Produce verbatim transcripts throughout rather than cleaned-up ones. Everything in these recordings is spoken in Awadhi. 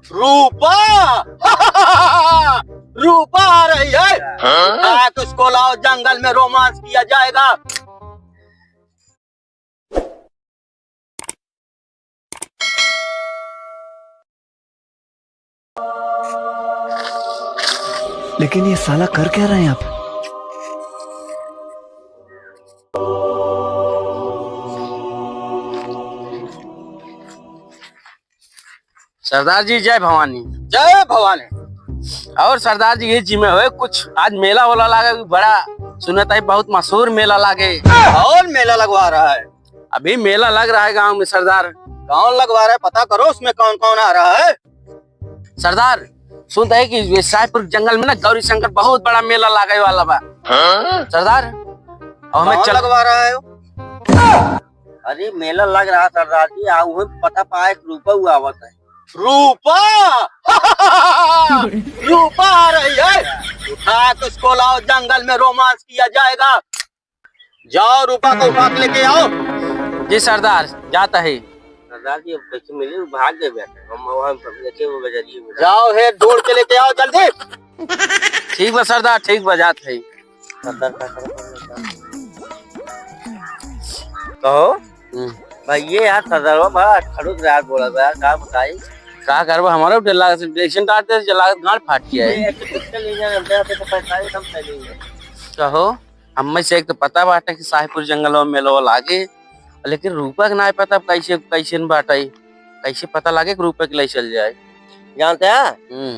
रूपा, रूपा आ रही है। हाँ? हाँ, तो उसको लाओ, जंगल में रोमांस किया जाएगा। लेकिन ये साला कर क्या रहा है यहाँ पे? सरदार जी, जय भवानी। जय भवानी। और सरदार जी, ये जी में हुए कुछ आज मेला होला लागे, बड़ा सुनत है, बहुत मशहूर मेला लागे। कौन मेला लगवा रहा है? अभी मेला लग रहा है गांव में सरदार। कौन लगवा रहा है, पता करो उसमें कौन कौन आ रहा है। सरदार, सुनत है कि ये साहेबपुर जंगल में ना गौरी शंकर बहुत बड़ा मेला लागे वाला बा। हाँ? सरदार, और हमें कौन चल- लगवा रहा है वो? अरे, मेला लग रहा सरदार जी, आ उहे पता पाए कि रूपा हुआ आवत है। रूपा, रूपा आ रही है। उठा के उसको लाओ, जंगल में रोमांस किया जाएगा। जाओ, रूपा को उठा के लेके आओ। जी सरदार, जाता है। सरदार जी, अब कैसे मिले? वो भाग गए बेटा। हम वहाँ पर देखे वो बजरिए में। जाओ, हे ढूंढ के लेके आओ जल्दी। ठीक बा सरदार, ठीक बा, जात है। सरदार का करो? कहो। हम्म। भाई, ये यार सरदारवा बड़ा खड़ूस यार बोला बा यार, का बताई? का करबा, हमारा डर लागत है, जैसे डांट दे, लागत गांड फाट गया है। ये एक पिक्चर ले जाना, हम तो पैसा ही कम कर लेंगे। कहो। हम्मे से एक तो पता बाटे कि साहेबपुर जंगल में मेलवा लागे, लेकिन रूपा के नाय पता कैसे, कैसे न बाटे, कैसे पता लागे कि रूपा के ले चल जाए। जानते हैं? हम्म।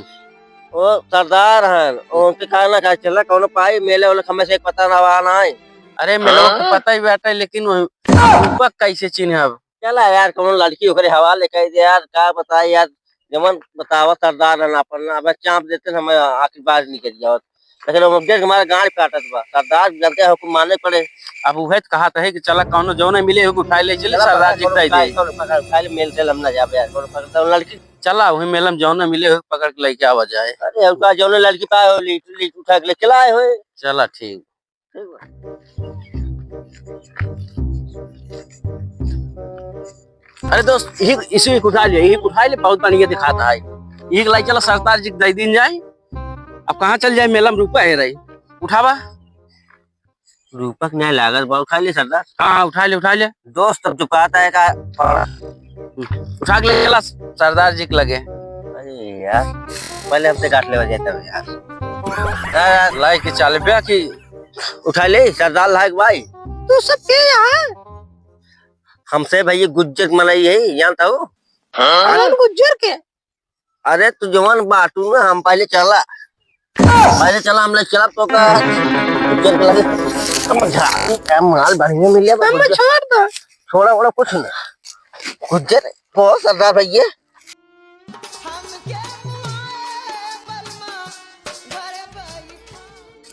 वो सरदार हैं, वो उनके कारण ना कहे चला, कौनो पाई मेले वाले हमें से एक पता ना बा ना है। अरे मेलवा के हाँ? पता ही बाटे, लेकिन वो रूपा कैसे चिन्हब? चला यार, कौनो लड़की ओकरे हवाले कर दे यार, का बताई यार, जवन बतावा सरदार रहन अपन, अब चाप देते न, हमें आखिर बाहर निकल जावत। लेकिन हम अपडेट हमारा गांड फाटत बा। सरदार जानते हैं, हुकुम माने पड़े। अब उहे त कहत है कि चला कौनो जौने मिले हो उठाए ले चले, चला सरदार जी पकड़, दे दे। पकड़, पकड़, पकड़, मेल से हम ना जाबे यार, कौनो पकड़, तो लड़की चला वही मेलम जौने मिले हो पकड़ के लेके आवा जाए। अरे, उनका जौने लड़की पाए हो, लीट, लीट उठा के ले चला आए हो। चला ठीक। ठीक बा। अरे दोस्त, यही, इसी को उठा ले, यही उठा ले, बहुत बढ़िया दिखाता है। यही लाई चला सरदार जी के दे दीन जाए। अब कहाँ चल जाए, मेला में रूपा है रही। उठावा। रूपा के नहीं लागत बा, उठा ले सरदार। हाँ, हाँ, उठा ले, उठा ले। दोस्त, अब चुकाता है का? उठा के ले चला सरदार जी के लगे। अरे यार, पहले हमसे काट लेवा जाए तब यार। यार, यार। लाई के चाल बे की उठा ले, सरदार लायक भाई। तू सब के यहाँ? हमसे भाई ये गुज्जर के मनई है, जानता हो? हाँ? कौन गुज्जर के? अरे तू जवान बाटू ना, हम पहले चला। पहले चला, हम लोग चला तो का गुज्जर के लगे समझा, क्या माल बढ़िया मिल गया, तब मैं गुज्जर। छोड़ दो। छोड़ा वोड़ा कुछ ना। गुज्जर, बहुत सरदार भैया।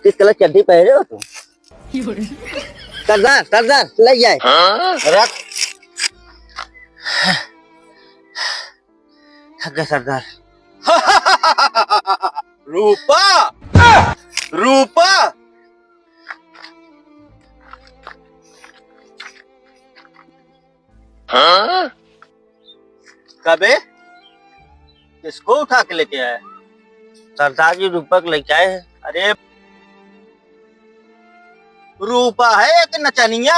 किस कलर चड्डी पहने हो तुम? सरदार, सरदार, ले जाए। हाँ? रख। थक गए सरदार। रूपा, रूपा। हाँ? कबे? किसको उठा के लेके आया? सरदार जी रूपा के लेके आए हैं। अरे, रूपा है एक नचनिया।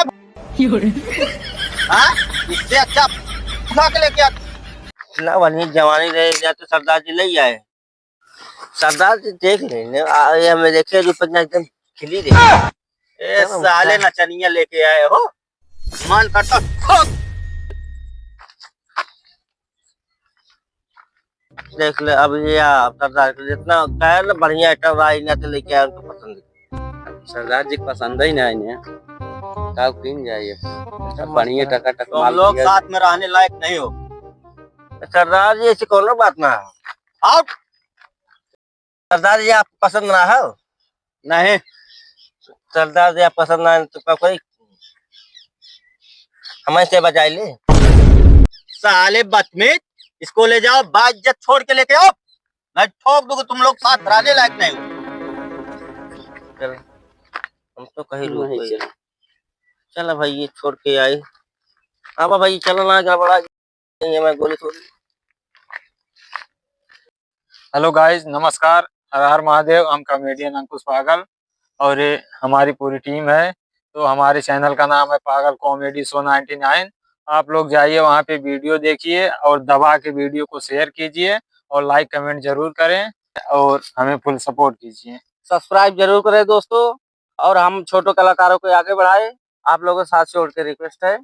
हाँ? इससे अच्छा उठा के लेके आ। इतना बढ़िया जवानी रहे, या तो सरदार जी ले आए। सरदार जी देख लेने, आ, ये हमें देखे रूपा ना एकदम खिली रही। ए, साले नचनिया लेके आए हो, मन करता ठोक। देख ले, अब ये आप सरदार के जितना कहे ना बढ़िया आइटम रहा, इन्हें तो लेके आए, उनको पसंद है। सरदार जी के पसंद ही ना है इन्हें, का किन जाइए, बढ़िया टका टक तुम माल लोग किया। साथ में रहने लायक नहीं हो। सरदार जी, ऐसी कोनो बात ना है। आप सरदार जी, आप पसंद ना हो? नहीं। सरदार जी, आप पसंद ना है तो का कोई हमें से बजाए ले? साले बदतमीज, इसको ले जाओ, बाइज्जत छोड़ के लेके आओ, नहीं ठोक दूंगा, तुम लोग साथ रहने लायक नहीं हो। चल, हम तो कहीं रुक नहीं गए। चल। चल भाई, ये छोड़ के आई। अब भाई चल ना, गड़बड़ा ये मैं गोली थोड़ी। Hello guys, नमस्कार, हर हर महादेव। हम comedian अंकुश पागल और ये हमारी पूरी team है। तो हमारे channel का नाम है पागल comedy show ninety nine। आप लोग जाइए वहाँ पे video देखिए और दबा के video को share कीजिए और like comment जरूर करें और हमें full support कीजिए। Subscribe जरूर करें दोस्तों, और हम छोटो कलाकारों को आगे बढ़ाएं, आप लोगों से हाथ जोड़ के request है।